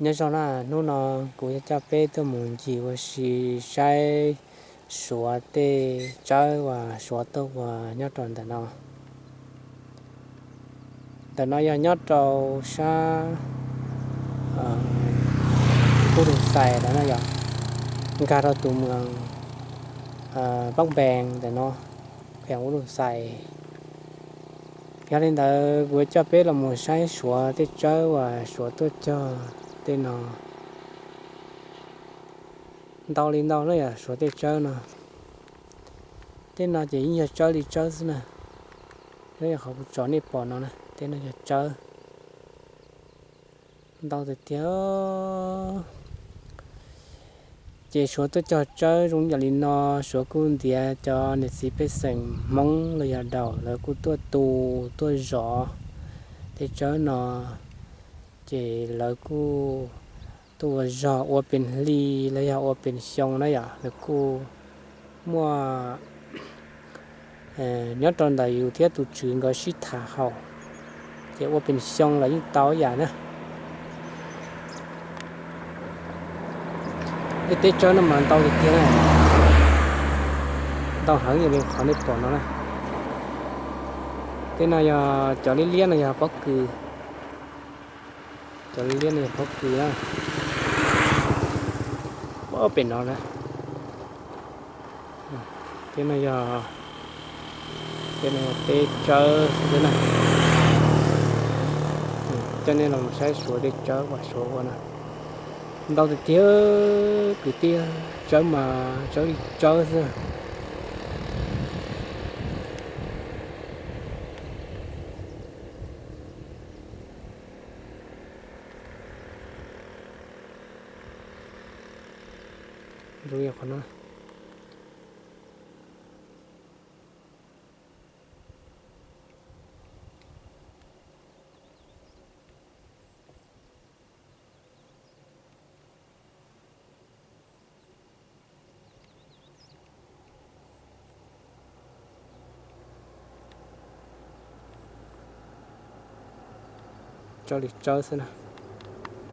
Nyob zoo na, hnub no kuv yuav coj peb tuaj mus ncig ua si saib Suav tej tsawb uas Suav tuaj ua nyob rau ntawm no. Ntawm no yog nyob rau sab Ub Lug Xais ntawm no yog nkag rau tus moos Pab Npees ntawm no, qhov Ub Lug Xais. Yog li ntawd kuv yuav coj peb los mus saib Suav tej tsawb uas Suav tuaj cog tej no. Ntau li ntau na yom, Suav tej tsawb no. Tej no ces yeej yog tsawb li tsawb xwb na. Yog qhov kuv tso nej pom no na, tej no yog tsawb ntau tiag tiag. Ces Suav tuaj cog tsawb zoo yam li no, Suav kuj ntiav cov niam txiv pej xeem Hmoob los yog Daum lawv kuj tuaj tu tuaj zov tej tsawb no. Ces lawv kuj tuaj ua zog ua pes hli los yog ua pes xyoo na yom, lawv kuj muaj nyob rau ntawm yus thiab tus tswv nkawd sib tham haum, ces ua pes xyoo los yeej tau ib yam na. Tej teb tsawb no mas ntau tiag tiag na, ntau heev yog li qhov nej pom no na. Tej no yog cov liab liab no yog pob kws, cov liab liab no yog pob kws na. Pem no na, tej no yog, tej no yog tej tsawb xwb na. Coj nej los saib Suav tej tsawb uas Suav ua na, ntau tiag tiag kwv tij, tsawb mas tsawb li tsawb xwb. Zoo yam qhov no. Tsawb li tsawb xwb na.